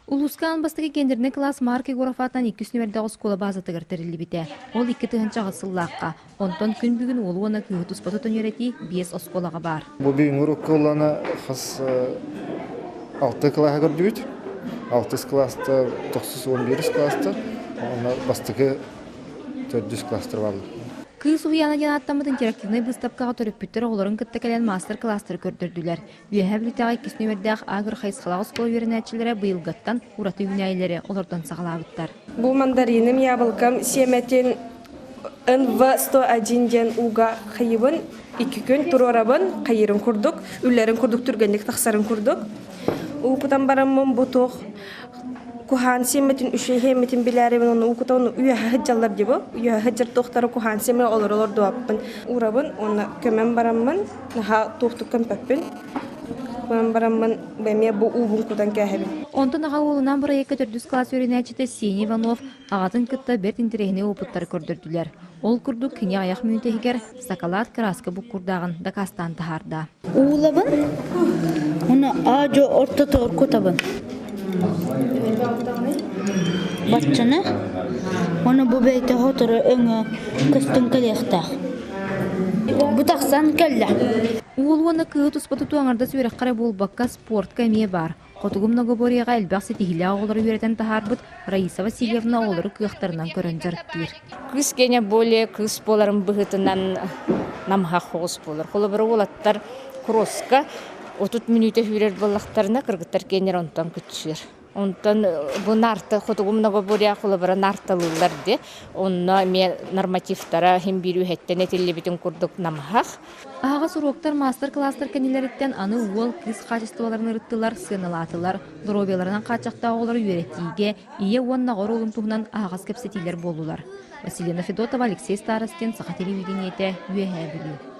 Улууска аан бастакы гендернэй кылаас Марк Егоров аатынан иккис нүмердээх оскуола баазатыгар тэриллибитэ. Ол 2008 сыллаахха. Онтон күн бүгүн уолу уонна кыыһы туспа тутан үөрэтии биэс оскуолаҕа баар. Бу бүгүҥҥү урукку ыллана хас алты кылааһы көрдүбүт. Алтыс кылааста, тохсус уон биирис кылааста, уонна бастакы төрдүс кылаастар бааллар. Кыыс уһуйаана диэн ааттаммыт интерактивнай быыстапкаҕа төрөппүттэр оҕолорун кытта кэлэн маастар-кылаастары көрдөрдүлэр. Үөһээ Бүлүүтээҕи иккис нүөмэрдээх агро хайысхалаах оскуола үөрэнээччилэрэ быйылгаттан ураты үүнээйилэри олордон саҕалаабыттар. Бу мандариным, яблокам сиэмэтин НВ-101 диэн ууга хайыбын, икки күн туруорабын, хайыырын курдук, үллэрин курдук түргэнник тахсарын курдук. Уу кутан бараммын бу туох куһаан сиэммитин үчүгэй сиэммитин билээрибин уонна уу кутан үөһэ сылдьаллар дии бу. Үөһэ сылдьар туохтара куһаан сиэмэ олору олордубаппын. Уурабын уонна көмөн бараммын наһаа туохтук көмпөппүн. Көмөн бараммын эмиэ бу уубун кутан кээһэбин. Онтон аҕа уолунаан бырайыакка төрдүс кылаас үөрэнээччитэ Сеня Иванов аҕатын кытта бэрт интэриэһинэй опыттары көрдөрдүлэр. Ол курдук кини аҕыйах мүнүүтэ иһигэр сакалаат кырааска буккурдааҕын дакаастаан таһаарда. Уулабын, уонна аа-дьуо ортотугар кутабын. Баччаны, уонна бу бэйэтэ сотору өҥө көстөн кэлиэхтээх. Бу тахсан кэллэ. Уол уонна кыыһы туспа тутуу аҥардас үөрэххэ эрэ буолбакка, спортка эмиэ баар. Хотугу многоборьеҕа элбэх ситиһиилээх оҕолору үөрэтэн таһаарбыт Раиса Васильевна оҕолору кыахтарынан көрөн дьарыктыыр. Кыыс киэнэ более кыыс буоларын быһыытынан намыһах оҕус буолар. Холобура уолаттар кросска 30 мүнүүтэ сүүрэр буоллахтарына, кыргыттар киэннэр онтон кыччыыр. Онтон бу нарта хотугу многоборье холобура нарталыыллар дии. Онно эмиэ нормативтара иһин биир үһэттэн этиллибитин курдук намыһах. Аһаҕас уруоктар маастар-кылаастар кэннилэриттэн аны уол, кыыс хаачыстыбаларын ырыттылар, сыаналаатылар, доруобуйаларынан хааччахтаах оҕолору үөрэтиигэ, ийэ уонна оҕо оруолун туһунан аһаҕас кэпсэтиилэр буоллулар. Василина Федотова, Алексей Старостин, Саха телевидениетэ, Үөһээ Бүлүү.